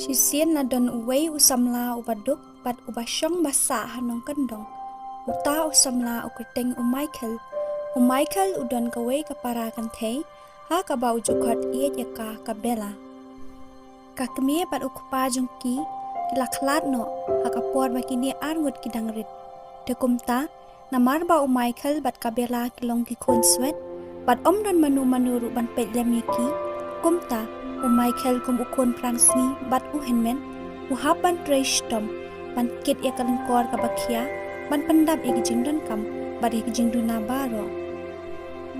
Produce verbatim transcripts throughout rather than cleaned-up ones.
Shisien la don uwei u samla uba duk bad uba shong ba sah ha nongkyndong. Uta u samla u kyrteng u Michael. U Michael u don kawei ka para kynthei ha kaba u ju khot ïeit ïa ka ka Bella. Ka kmie bad u kpa jong ki ki la khlad noh ha ka por ba kine arngut ki dang rit. Te kumta, namar ba u Michael bad ka Bella ki long ki khun swet bad ym don mano mano ruh ban peit lem ïa ki, kumta u Michael kum u khun phrang sngi bad u hynmen u hap ban trei shitom ban kit ïa ka lyngkor kaba khia ban pyndap ïa ki jingdonkam bad ïa ki jingduna baroh.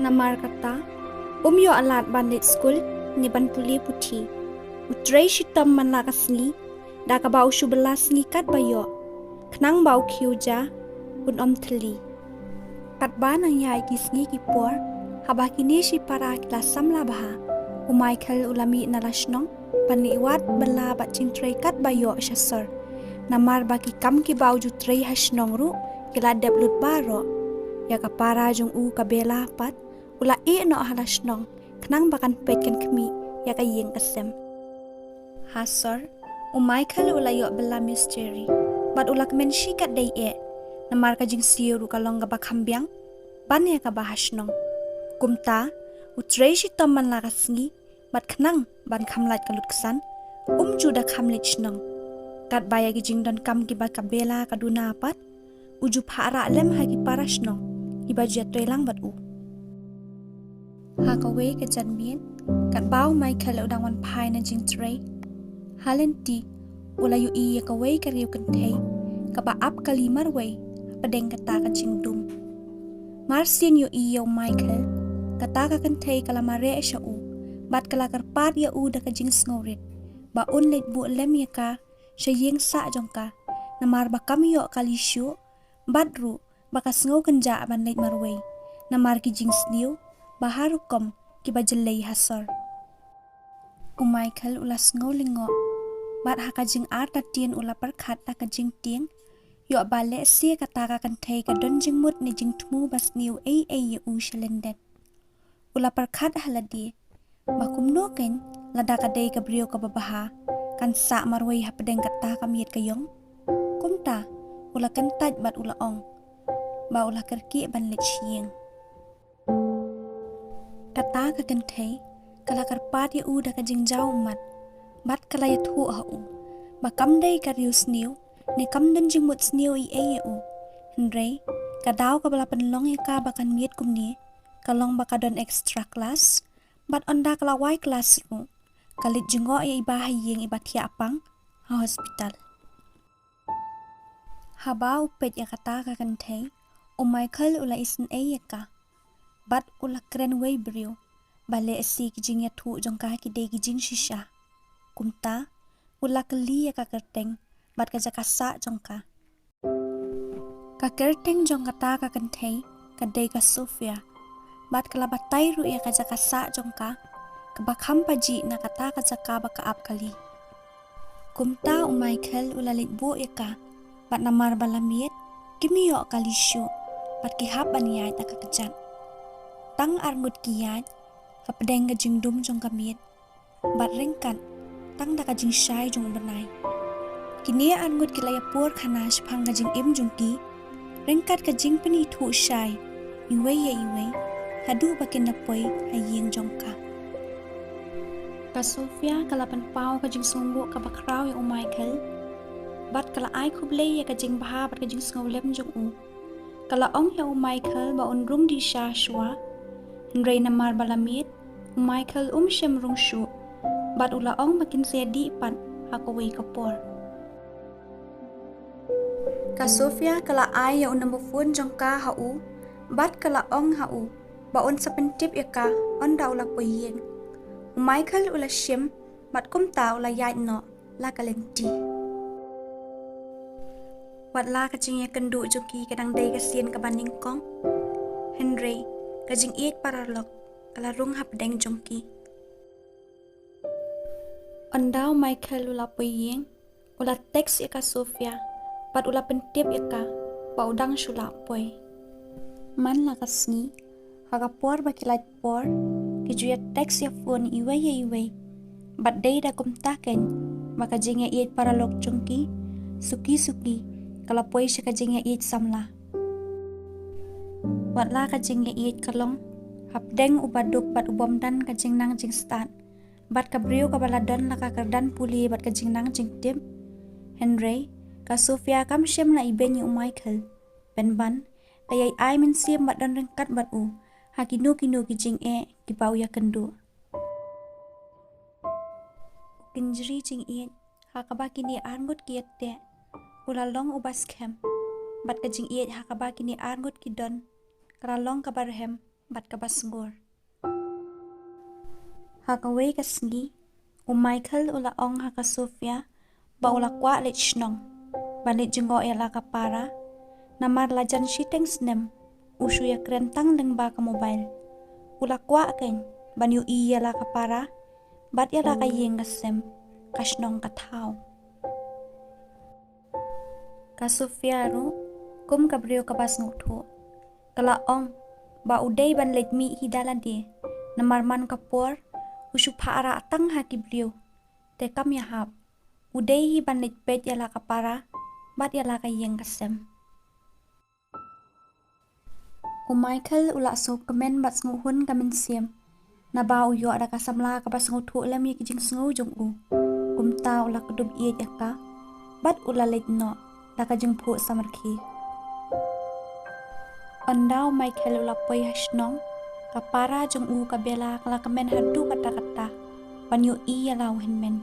Namar kata, um ïoh lad ban leit skul ne ban pule puthi. U trei shitom man la ka sngi da kaba u shu bylla sngi katba ïoh, khnang ba u khiew ja un ym thylli. Katba nang ïaid ki sngi ki por, haba kine shipara ki la samla bha, u Michael u la mih na la shnong ban leit wad bylla bad jingtrei katba ïoh sha sor. Namar ba ki kam kiba u ju trei ha shnong ruh ki la dep lut baroh. Ïa ka para jong u ka Bella pat u la ïeh noh ha la shnong khnang ba kan peit kan khmih ïa ka ïing ka sem. Ha sor, u Michael u la ïoh bylla misteri bad u la kmen shi katdei eh, namar ka jingsiew ruh ka long kaba kham biang ban ïa kaba ha shnong. Kumta, u trei shitom man la ka sngi bad khnang ban kham lait ka lutksan, um ju da kham leit shnong. Katba ïa ki jingdonkam kiba ka Bella ka duna pat, u ju phah rah lem ha ki para shnong kiba ju ïatrei lang bad u. Ha kawei ka janmiet, katba u Michael u dang wan phai na jingtrei, ha lynti u la ïohi ïa kawei ka riew kynthei kaba ap kali marwei hapdeng kata ka jingdum. Mar sien ïohi ïa u Michael, kata ka kynthei ka la mareh sha u bad ka la kyrpad ïa u da ka jingsngewrit ba un leit buh lem ïa ka sha ïing sah jong ka, namar ba kam ïoh kali shuh bad ruh ba ka sngew kynjah ban leit marwei namar ki jingsniew ba ha rukom kiba jyllei ha sor. U Michael u la sngew lyngngoh bad ha ka jingartatien u la pyrkhat da ka jingtieng ïoh ba lehse kata ka kynthei ka don jingmut ne jingthmu ba sniew ei ei ïa u sha lyndet. U la pyrkhat ha lade ba kumno keiñ lada ka dei ka briew kaba bha kan sah marwei hapdeng kata ka miet ka ïong. Kumta u la kyntait bad u la ong ba u la kyrkieh ban leit sha ïing. Kata ka kynthei ka la kyrpad ïa u da ka jingjaw ummat bad ka la ïathuh ha u ba kam dei ka riew sniew ne kam don jingmut sniew ei ei ïa u. Hynrei ka daw kaba la pynlong ïa ka ba kan miet kumne ka long ba ka don extra class bad ynda ka la wai klas ruh ka leit jngoh ïa i bahaïing iba thiah pang ha hospital. Haba u peit ïa kata ka kynthei, u Michael u la isynei ïa ka bad u la kren wei briew ba lehse ki jingïathuh jong ka ki dei ki jingshisha. Kumta u la kylli ïa ka kyrteng bad ka jaka sah jong ka. Ka kyrteng jong kata ka kynthei ka dei ka Sofia bad ka la batai ruh ïa ka jaka sah jong ka kaba kham pajih na kata ka jaka ba ka ap kali. Kumta u Michael u la leit buh ïa ka bad namar ba la miet kim ïoh kali shuh bad ki hap ban ïaid da ka kjat. Tang arngut ki ïaid hapdeng ka jingdum jong ka miet bad ryngkat tang da ka jingshai jong u bnai. Kine arngut ki la ïapur khana shaphang ka jingim jong ki ryngkat ka jingpynithuh shai iwei ïa iwei haduh ba kin da poi ha ïing jong ka. Ka Sofia ka la pynpaw ka jingsngewnguh kaba khraw ïa u Michael bad ka la ai khublei ïa ka jingbha bad ka jingsngewlem jong u. Ka la ong ïa u Michael ba un rung dih sha shuwa, hynrei namar ba la miet u Michael um shym rung shuh bad u la ong ba kin sa ïadih pat ha kawei ka por. Ka Sofia ka la ai ïa u number phone jong ka ha u bad ka la ong ha u ba un sa pyntip ïa ka ynda u la poi ïing. U Michael u la shim bad kumta u la ïaid noh la ka lynti. Wat la ka jingïakynduh jong ki ka dang dei ka sien kaba nyngkong, hynrei ka jingïeit paralok ka la rung hapdeng jong ki. Ynda u Michael u la poi ïing, u la text ïa ka Sofia bad u la pyntip ïa ka ba u dang shu lah poi. Man la ka sngi, ha ka por ba ki lait por, ki ju ïa text ïa phone iwei ïa iwei bad dei da kumta keiñ ba ka jingïaieit paralok jong ki suki suki ka la poi sha ka jingïaieit samla. Wat la ka jingïaieit ka long hapdeng u baduk bad u bym don ka jingnang jingstad bad ka briew kaba la don la ka kyrdan pule bad ka jingnang jingtip, hynrei ka Sofia kam shym la ibeiñ ïa u Michael. Pynban ka ïai ai mynsiem bad don ryngkat bad u ha kino kino ki jingeh kiba u ïakynduh. U kynjri jingïeit ha kaba kine arngut ki ïateh u la long uba skhem, bad ka jingïeit ha kaba kine arngut ki don ka la long kaba rhem bad kaba sngur. Ha kawei ka sngi u Michael u la ong ha ka Sofia ba u la kwah leit shnong ban leit jngoh ïa la ka para, namar la jan shiteng snem u shu ïakren tang lyngba ka mobile. U la kwah keiñ ban ïohi ïa la ka para bad ïa la ka ïing ka sem, ka shnong ka thaw. Ka Sofia ruh kum ka briew kaba sngewthuh ka la ong ba u dei ban leit mih hi da lade, namar man ka por u shu phah rah tang ha ki briew. Te kam ïahap, u dei hi ban leit peit ïa la ka para bad ïa la ka ïing ka sem. U Michael u la sngewkmen bad sngewhun ka mynsiem naba u ïoh da ka samla kaba sngewthuh lem ïa ki jingsngew jong u. Kumta u la kdup ïeit ïa ka bad u la leit noh da ka jingphuh samrkhie. Ynda u Michael u la poi ha shnong, ka para jong u ka Bella ka la kmen haduh katta katta ban ïohi ïa la u hynmen.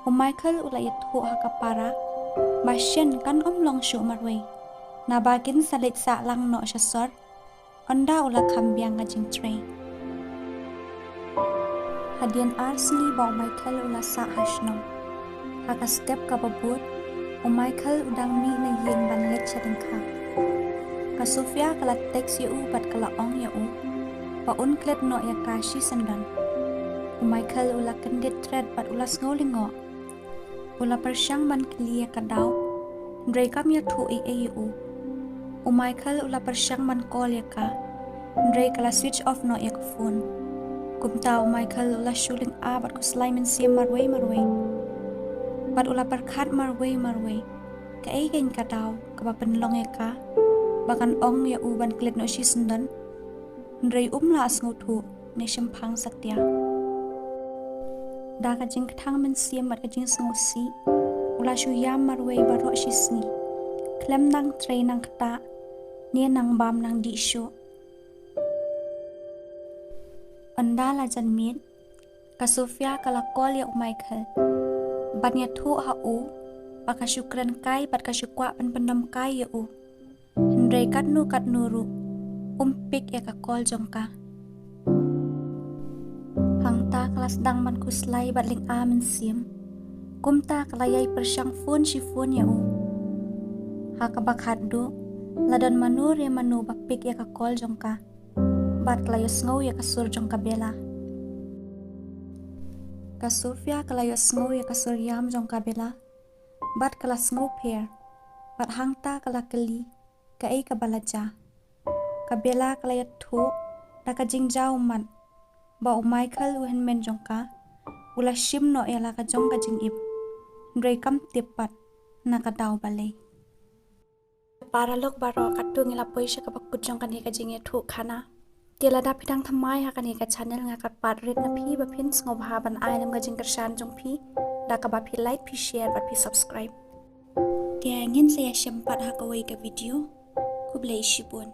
U Michael u la ïathuh ha ka para ba shen kan ym long shuh marwei, naba kin sa leit sah lang noh sha sor. Ynda u la kham biang ka jingtrei. Hadien ar sngi ba u Michael u la sah ha shnong, ha ka step kaba bud u Michael u dang mih na ïing ban leit sha tyngka. Ka Sofia ka la text ïa u bad ka la ong ïa u ba un klet noh ïa ka shisyndon. U Michael u la kyndit tret bad u la sngew lyngngoh. U la pyrshang ban kylli ïa ka Daw, hynrei kam ïathuh ei ei ïa u. U Michael u la pyrshang ban call ïa ka, hynrei ka la switch off noh ïa ka phone. Kumta u Michael u la shu lyngngoh bad khuslai mynsiem marwei marwei. Bad u la pyrkhat marwei marwei, kaei keiñ ka daw kaba pynlong ïa ka ba kan ong ïa u ban klet noh shisyndon. Hynrei um lah sngewthuh ne shemphang satia. Da ka jingkthang mynsiem bad ka jingsngewsih, u la shu ïam marwei baroh shi sngi, khlem nang trei nang ktah ne nang bam nang dih shuh. Ynda la jan miet, ka Sofia ka la call ïa u Michael ban ïathuh ha u ba ka shu kren kai bad ka shu kwah ban pyndem kai ïa u. Hynrei katno katno ruh um pick ïa ka call jong ka. Hangta ka la sdang ban khuslai bad lyngngoh mynsiem. Kumta ka la ïai pyrshang phone shi phone ïa u. Ha kaba khatduh, la don mano re mano ba pick ïa ka call jong ka. Bad ka la ïohsngew ïa ka sur jong ka Bella. Ka Sofia ka la ïohsngew ïa ka sur ïam jong ka Bella. Bad ka la sngewpher. Bad hangta ka la kylli kaei kaba la jia. Ka Bella ka la ïathuh da ka jingjaw mat ba u Michael u hynmen jong ka u la shim noh ïa la ka jong ka jingim. Hynrei kam tip pat na ka daw balei. Paralok baroh, katto ngi la poi sha kaba kut jong kane ka jingïathuhkhana. Te lada phi dang thymmai ha kane ka channel, nga kyrpad rit na phi ba phin sngewbha ban ai lem ka jingkyrshan jong phi da kaba phi like, phi share bad phi subscribe. Te ngin sa ïashem pat ha kawei ka video. Khublei shibun.